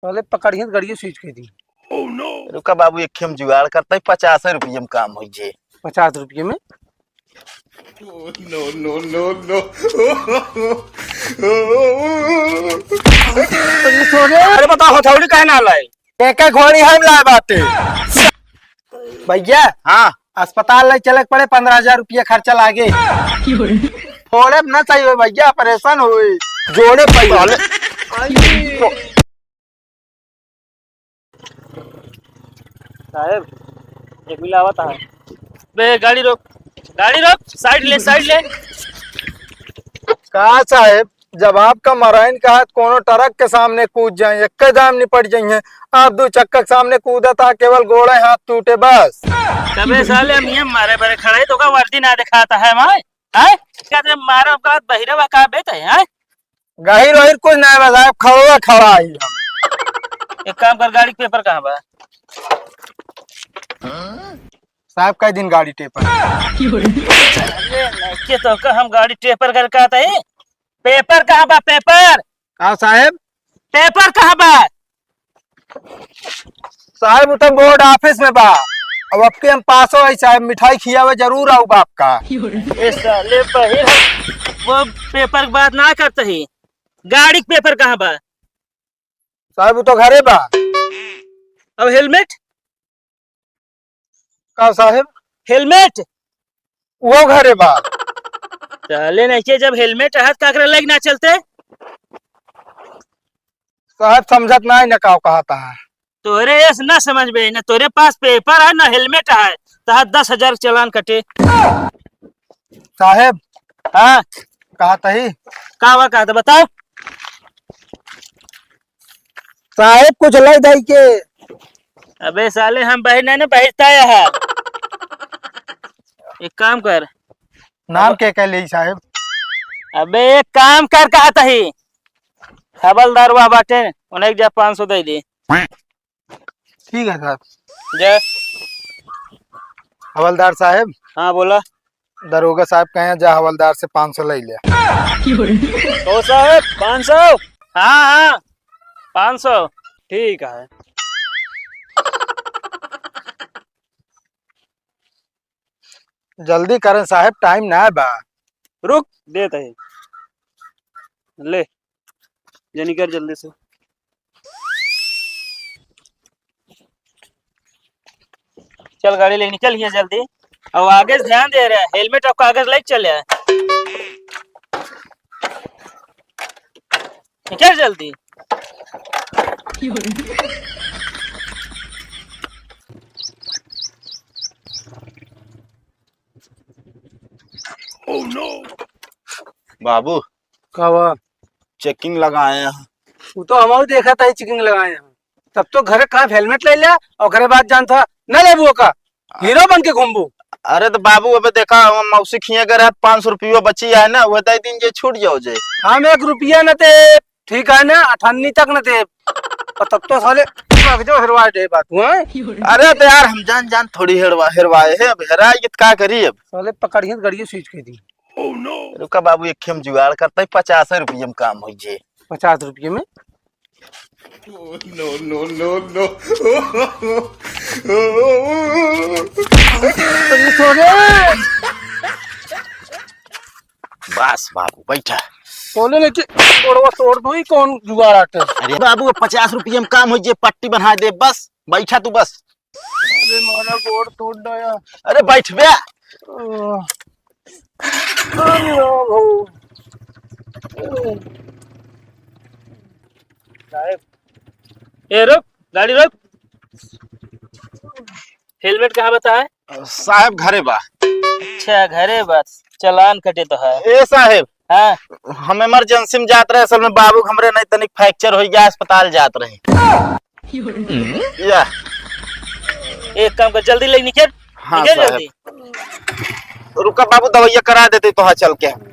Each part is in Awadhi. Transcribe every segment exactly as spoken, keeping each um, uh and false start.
पहले पकड़िए तो गड़िए सीज कह दी। रुका बाबू, एक हम जुगाड़ करता ही, पचास रुपये में काम हो जे। पचास रुपये में? No, no, no, no। अरे बताओ, हथौड़ी काहे ना लाए? एक एक घोड़ी हम लाए बाटे। भैया, हाँ। अस्पताल ले चले के पड़े, पन्द्रह हजार रुपया खर्चा लागे। फोड़े ना चाहिए भैया, ऑपरेशन होई। जोड़े पहिले। साहेब, एक मिला आवत है। बे, गाड़ी रोक, गाड़ी रोक, साइड ले, साइड ले। का साहेब, जब आपका मराइन का हाथ कोनो ट्रक के सामने कूद जाए, एक दाम निपट जाइए। आप दो चक्का के सामने कूदत आ, केवल गोड़े हाथ टूटे बस। तबे साले हम ये मारे बरे खड़ा है, तो का वर्दी ना दिखाता है भाई? हैं? क्या ते मारो का बहिरवा का बेत है, हैं? गहिर वहिर कुछ ना बस, आप खड़वा खड़ा ही। एक काम कर, गाड़ी के पेपर कहाँ बा? साहब, कई दिन गाड़ी टेपर? अरे, नहीं के तो का हम गाड़ी टेपर कर कहत है? पेपर कहाँ बा, पेपर? का साहेब? पेपर कहाँ बा? साहेब, उ तो बोर्ड ऑफिस में बा। अब आपके हम पासो है साहेब, मिठाई खियावे जरूर आऊ बाप का। ए साले बहिर, वो पेपर के बात ना करते ही, गाड़ी के पेपर कहाँ बा? साहेब, उ तो घरे बा। अब हेलमेट? का साहेब? हेलमेट? वो घरे बा। चले नहीं के, जब हेलमेट रहत, काकरे लग ना चलते? साहेब, समझत ना है ना का कहता है। तोरे ये ना समझ में, ना तोरे पास पेपर है, ना हेलमेट है, तो दस हजार चालान कटे। साहेब। हाँ। कहत ही। का हुआ, कहत, बताओ। साहेब, कुछ लै दई के। अबे साले, हम बहिर नहीं ना, बहिर तय है। एक काम कर। नाम अब के कह ले साहेब? अबे एक काम कर, कहत ही। हवलदार वह बाटे, उन्हें जा पाँच सौ दे दे। ठीक है साहब। जय। हवलदार साहब। हाँ, बोला। दरोगा साहब कहे, "जा हवलदार से पाँच सौ ले ले।" तो साहब, पाँच सौ? हाँ, हाँ, पाँच सौ। ठीक है। जल्दी करें साहेब, टाइम ना बा। रुक, देत है। ले, जनी कर जल्दी से। चल, गाड़ी लेके निकल यहाँ जल्दी। और आगे से ध्यान दे रहे, हेलमेट और कागज लेके चले। निकल जल्दी। बाबू। का बा? चेकिंग लगाए हैं। वो तो हम देखा था, चेकिंग लगाए हैं। तब तो घरे कहाँ हेलमेट ले लिया और घरे बात जानता ना लेबू का। हीरो बन के घूमबू। अरे तो बाबू, अबे देखा, हम मौसी खिए गए रहे, पाँच सौ रुपया बची है ना, वो दे दिन जे छूट जाओ जे। हम एक रुपया न दे, ठीक है ना, अठन्नी तक न दे। और तब तो साले भाग जाओ, हेरवा दे बात, हैं? अरे तो यार, हम जान जान थोड़ी हेरवा, हेरवाए है, अब हेराए के तो का करी अब? साले पकड़िए तो गड़िए सीज के दी। रुका बाबू, एक हम जुगाड़ करता ही, पचास रुपये में काम हो जे। पचास रुपये में? No, no, no, no। अरे, छोड़े। बस बाबू, बैठा। बोले नहीं कि गोड़वा तोड़ दो, ही कौन जुगाड़ आटे? अरे बाबू, पचास रुपये में काम हो जे, पट्टी बना दे, बस बैठा तू, बस। अरे, मारा गोड़ तोड़ डाया। अरे, बैठ बे। ओ। अरे, ओ। साहेब। ए, रुक, गाड़ी रुक। हेलमेट कहाँ बता है? साहेब, घरे बा। अच्छा, घरे बा। चालान कटे तो है। ए साहेब। हाँ। हम इमरजेंसी में जात रहे, असल में बाबू के हमरे नहीं तनिक फ्रैक्चर हो गया, अस्पताल जात रहे। या। एक काम कर, जल्दी ले निकल। हाँ, निकल साहब। जल्दी। रुका बाबू, दवाइया करा देते तो हाँ चल के।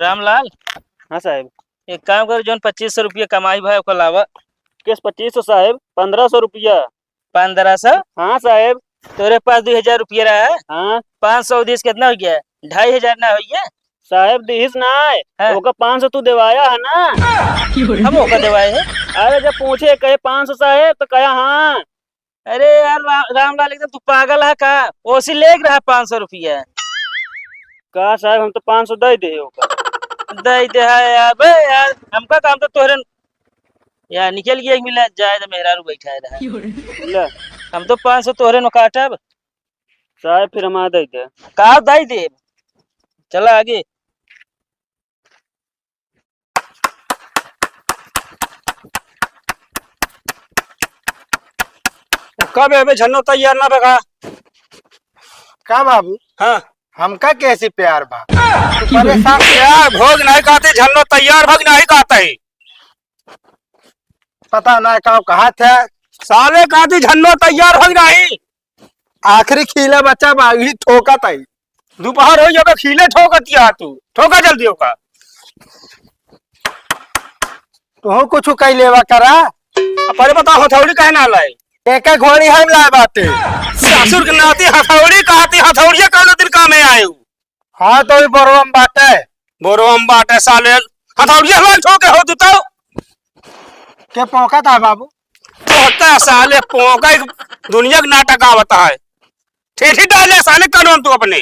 रामलाल। हाँ साहब। एक काम कर, जौन पच्चीस सौ रुपया कमाई भाई, ओकर लावा। किस पच्चीस सौ साहब? पन्द्रह सौ रुपया। पन्द्रह सौ? हाँ साहब। तोरे पास दो हजार रुपया रहा है? हाँ। पाँच सौ दिस कितना हो गया? ढाई हजार ना हो गया? साहेब दिहिस ना है, हाँ। ओका पाँच सौ तू देवाया है ना? हम ओका देवाए हैं? अरे जब पूछे कहे पाँच सौ साहेब तो कहा हाँ। अरे यार रा-, रामलाल एकदम तू पागल है का? ओसी लेके रहा पाँच सौ रुपया। का साहेब हम तो पाँच सौ दे दे ओका। दे दे है यार, बे यार हमका काम तो तोहरे न-, यार निकल गया एक मिला जाए तो मेहरारू बैठा है रहा। ले। हम तो पाँच सौ तोहरे न काटब। साहेब फिर हम आ दे दे। का दे दे? चला आगे। कब एबे झन्नो तैयार ना भगा? का बाबू? हाँ। हमका कैसी प्यार बा? तू परेशान प्यार भोग नहीं कहते, झन्नो तैयार भग नहीं कहते। पता ना का कहा थे। साले कहते झन्नो तैयार भग नहीं। आखिरी खीला बचा बा, वही ठोकत आई। दोपहर हो गया, खीले ठोकत या तू। ठोका जल्दी होका। तू कुछ कह लेवा करा। अब पहले बता, हथौड़ी काहे ना लाए? एक एक घोड़ी हम लाए बाटे। ससुर के नाती हथौड़ी कहती, हथौड़िया कौन दिन काम में आए? हाँ, तो भी बोरवा में बाटे। बोरवा में बाटे साले। हथौड़िया लाए ठोके हो तू तो। के पोका था बाबू? पोका साले, पोका एक दुनिया के नाटक आवता है। ठेठी डाले साले कानून तू अपने।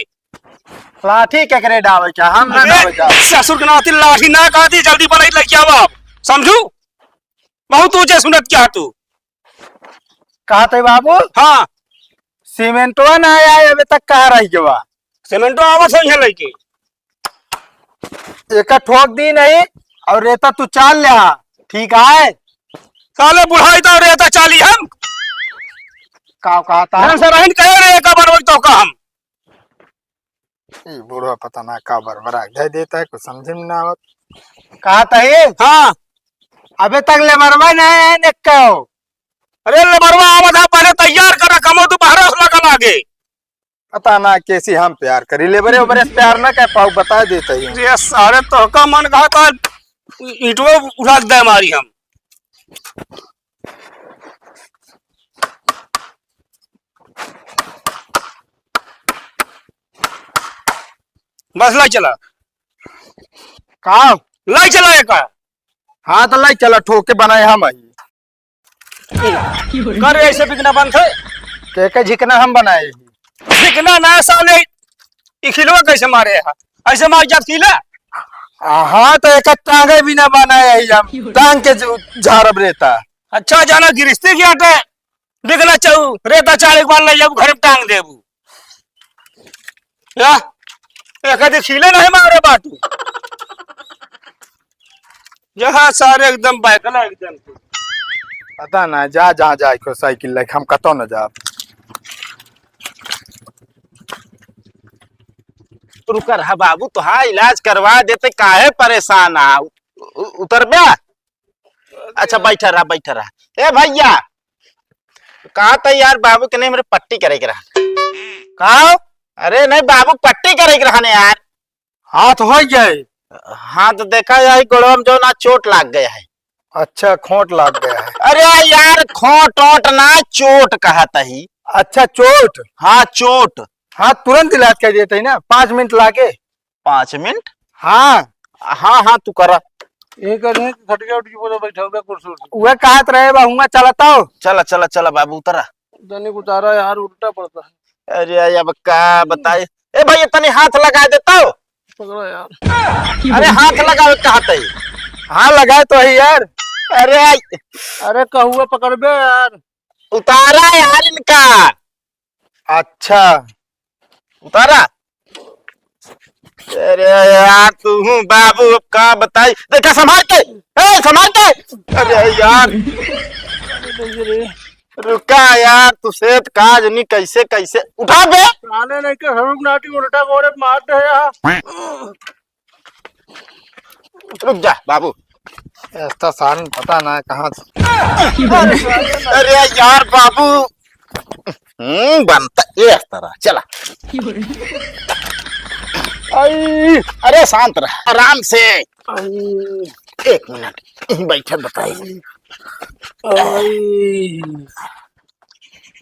लाठी केकरे डावे क्या? हम ना अबे, डावे क्या? ससुर के नाती लाठी ना कहती, जल्दी बनाई लग जाओ आप। समझू? बहुत ऊंचे सुनत क्या तू? कहते बाबू? हाँ। सीमेंटवा ना आए, अबे तक कहाँ रह गवा? सीमेंटवा आवत हो यहाँ लेके। एका ठोक दी नहीं और रेता तू चाल ले आ, ठीक है? साले बुढ़ाई तो रेता चाली हम। का कहता है? हम से रहन कहे रे, एका बार वही तो का हम। ई बुढ़वा पता ना का बरबरा दे देता है, कुछ समझ में ना आवत। कहता है? हाँ। अबे तक लेबरवा ना आए ने कहो। अरे लेबरवा आवत है, पहले तैयार कर, कमो तू बाहर से लगा लागे। पता ना कैसी हम प्यार करी, लेबरे ओबरे से प्यार ना कर पाऊ, बता देते ही। ये सारे तो का मन कहा था, ईंटवा उठा के दे मारी हम। बस लाई चला। का? लाई चला एका। हाँ तो लाई चला, ठोके बनाए हम आई। कर ऐसे बिकना बंद है। के के झिकना हम बनाए ही। झिकना ना साले, ई खिलवा कैसे मारे है? ऐसे मार जात खिला? आ, हाँ तो एक टांगे भी ना बनाए ही हम, टांग के जो-, झारब रेता। अच्छा जाना गिरस्ती किया टे, बिकना चाहू, रेता चाले एक बार ले जाबू, घर में टांग देबू। या, एक आधी खिले नहीं मारे बाटू। यहाँ सारे एकदम बैकला एकदम। पता ना, जा, जहाँ जाए को साइकिल लेके, हम कतौ न जाब। रुका रहा बाबू, तोहार इलाज करवा देते, काहे परेशान आ? उ-, उ-, उतर बे। अच्छा, बैठा रहा, बैठा रहा। ए भैया, कहा था यार, बाबू के नहीं, मेरे पट्टी करे के रहा। का? अरे नहीं, बाबू पट्टी करे के रहा ने यार। हाथ हो गए? हाँ, तो देखा यही गोड़वा में जो ना चोट लाग गया है। अच्छा, खोट लाग गया है। अरे यार, खोट ओट ना, चोट कहा तही। अच्छा, चोट? हाँ, चोट। हाँ, तुरंत इलाज कर देते ही ना, पाँच मिनट लागे। पाँच मिनट? हाँ। हाँ, हाँ, तू करा। ये कर रहे हैं, खटिया उठ के बोलो, बैठा हुआ कुर्सी उर्सी। वह कहत रहे बा, हुआ चलता हो। चला, चला, चला बाबू, उतरा। तनिक उतारा यार, उल्टा पड़ता है। अरे, अब का बताई? ए भाई, तनी हाथ लगा देता हो। पकड़ा यार। अरे, हाथ लगावे कहत है। हाँ, लगाए तो है यार। अरे, अरे, कहुआ पकड़बे यार। उतारा यार इनका। अच्छा। उतारा। अरे यार, तू हूँ बाबू, अब का बताई? देखा, संभाल के, ए, संभाल के। अरे यार, रुका यार, तू सेठ काज नहीं, कैसे, कैसे उठा बे। साले नहीं के सरुक नाटी उल्टा गोड़े मार दे यार। रुक जा बाबू। ऐसा सारन पता ना कहाँ से। अरे, अरे यार बाबू, हम्म, बनता ये इस तरह, चला। आई। अरे शांत रह, आराम से। आई। एक मिनट, यहीं बैठे बताई। आई।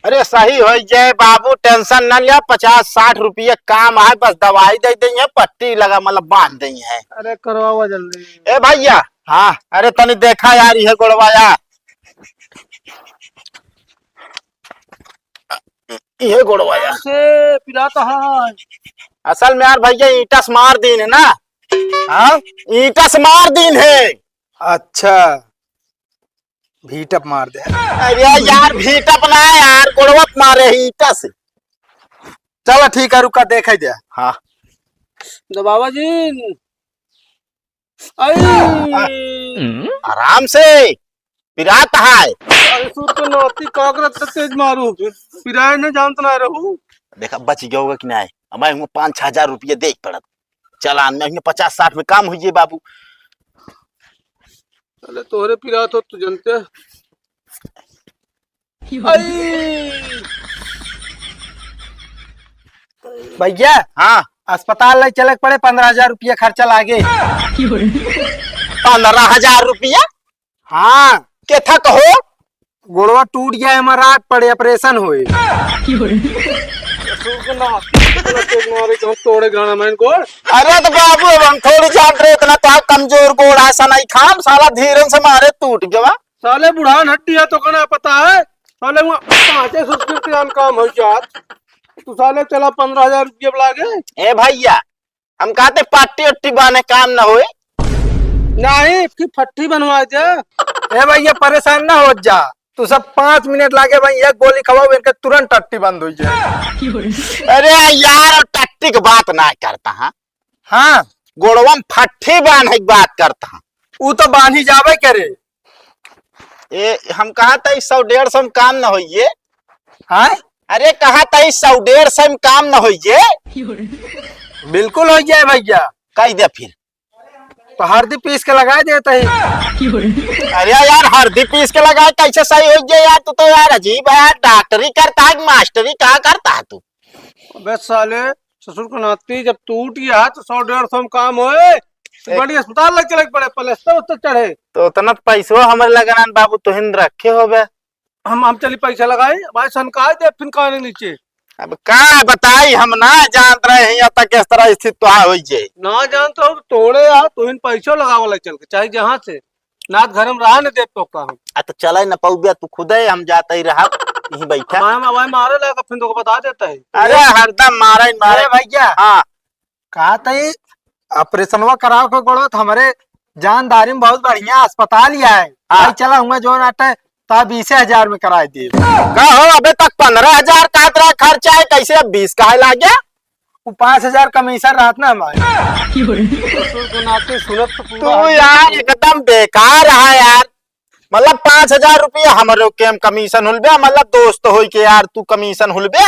अरे सही होइ जाए बाबू, tension न लिया, पचास साठ रुपया काम आए, बस दवाई दइ देइहैं, पट्टी लगा, मतलब बांध देइहैं। अरे करवावा जल्दी। ए भइया। हाँ। अरे तनी देखा यार, इहे गोड़वा यार, इहे गोड़वा यार। से पिरात है। असल में यार भइया, ईंटा से मार दीन है ना। हाँ? ईंटा से मार दीन है। अच्छा। भीटप मार दे। अरे यार, भीटप ना यार, गोड़वत मारे ही ईंटा से। चला ठीक है, रुका, देखे दे। हाँ। दबावा जी। आई। आराम से, पिरात है। अरे सुर तो नौती काकरत से तेज मारू, फिर पिराए न जानत ना रहू। देखा, बच गया होगा कि नहीं? अब मैं हूँ पाँच छह हजार रुपये दे पड़त। चलान में हूँ पचास साठ में काम हुई बाबू। अरे तोहरे पिरात हो, तू जनते। आई। भइया। हाँ। अस्पताल ले चले के पड़े, पन्द्रह हजार रुपया खर्चा लागे। पन्द्रह हजार रुपया? हाँ। केथा कहो? गोड़वा टूट गया है, हमारा रात पड़े, operation होए। सुन ना, इतना तेज मारे कि हम तोड़े गाना मैंने गोड़। अरे तो बाबू, अब हम थोड़ी जान रहे, इतना तो आप कमजोर गोड़ है, सनाई खाम, साला धीरन से मारे टूट गवा। साले बुढ़ान हड्डी है तो कना पता है, साले वहाँ पाँचे सौ रुपये के काम हो जात, तू साले चला पन्द्रह हजार रुपये लागे। ए भइया, हम कहते पट्टी उट्टी बाने काम न होए। नहीं, इसकी फट्टी बनवा दे। ए भइया, परेशान ना हो जा, तू सब पाँच मिनट लागे भाई, एक गोली खवाओ, इनके तुरंत टट्टी बंद हो जाए। अरे यार, टट्टी की बात ना करता, हाँ? हाँ। गोड़वा में फट्टी बांधे की बात करता, हाँ। ऊ तो बांधी जावे करे। ए, हम कहा था, ई सौ डेढ़ सौ में काम न होइए। हाँ? अरे, कहा था, ई सौ डेढ़ सौ में काम न होइए। बिल्कुल हो जाए भइया। कह दे फिर। तो हरदी पीस के लगाए देता ही। अरे यार, हरदी पीस के लगाए, कैसे सही हो जाए यार? तू तो यार अजीब है यार, डॉक्टरी करता है कि मास्टरी, का करता है तू? अबे साले, ससुर के नाती, जब टूट गया है तो सौ डेढ़ सौ में काम होए। तो ए- बड़ी अस्पताल लग चले के पड़े, पलस्तर उस्तर चढ़े। तो उतना पैसवा हमरे लगन बाबू, तुहिन रखे होबे। हम, हम चली पैसा लगाई, भाई सनकाय दे फिर काने नीचे। अब का बताई, हम ना जानत रहे हैं यहाँ तक इस तरह स्थिति तो होई जे। ना जानत रहो तो तोड़े यार, तुहिन पैसा लगावे लग चल के, चाहे जहाँ से। नाथ घर में रहा न देत तोका हम। आ तो चले न पउबे तू खुदे, हम जाते ही रहा, यहीं बैठा। मैं, मैं मारे लायक फिर तोका बता देता है। अरे हरदम मारे ही मारे। अरे भइया। हाँ। कहा तई ऑपरेशनवा करावे के गोड़वा तो हमरे जानदारी में बहुत बढ़िया अस्पताल ही आए। हाँ। भाई चला हुआ जोन आटे तो बीसे हजार में कराए दे। का हो, अबे तक पन्द्रह हजार कहत रहा खर्चा है, कैसे अब बीस काहे लाग गया? वो पाँच हजार कमीशन रहत ना हमारे। ससुर के नाते सुनत तो पूरा तू हो। यार एकदम बेकार रहा यार, मतलब पाँच हजार रुपया हमरे के हम कमीशन हुलबे, मतलब दोस्त होई के यार तू कमीशन हुलबे।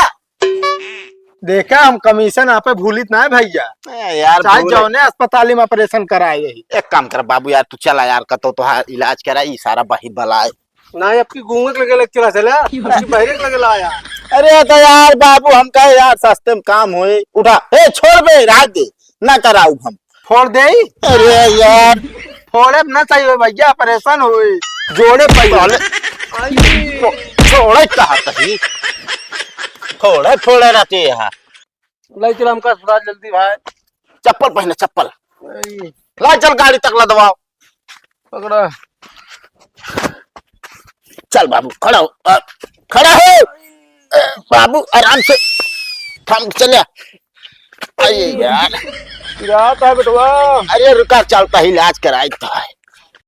देखा हम कमीशन आपे भूलित ना है भइया। ए यार चाहे भूल जौने अस्पताल में ऑपरेशन कराए यही। एक काम कर बाबू यार, तू चला यार, कतो तो इलाज करा, ई सारा बहिर बलाए। ना, अब की गूंगे के लगे लग चला चला, अब की बहरे के लगे लाया। अरे तो यार बाबू, हम कहे यार सस्ते में काम होए, उठा, ए छोड़ बे, रह दे, ना कराऊ हम। फोड़ दे। अरे यार। फोड़े ना चाहिए भइया, ऑपरेशन होए। जोड़े पहले। आई। छो-, छोड़े कहा तही। फोड़े, फोड़े रहते यहाँ। ले चला हमका अस्पताल जल्दी भाई। चप्पल पहने, चप्पल। आई। ला चल गाड़ी तक लदवाओ। पकड़ा। चल बाबू, खड़ा हो, अ, खड़ा हो। अ, बाबू, आराम से। थम, चल। अरे यार। पिरात है बेटवा। अरे रुका, चलता ही इलाज कराई तो है।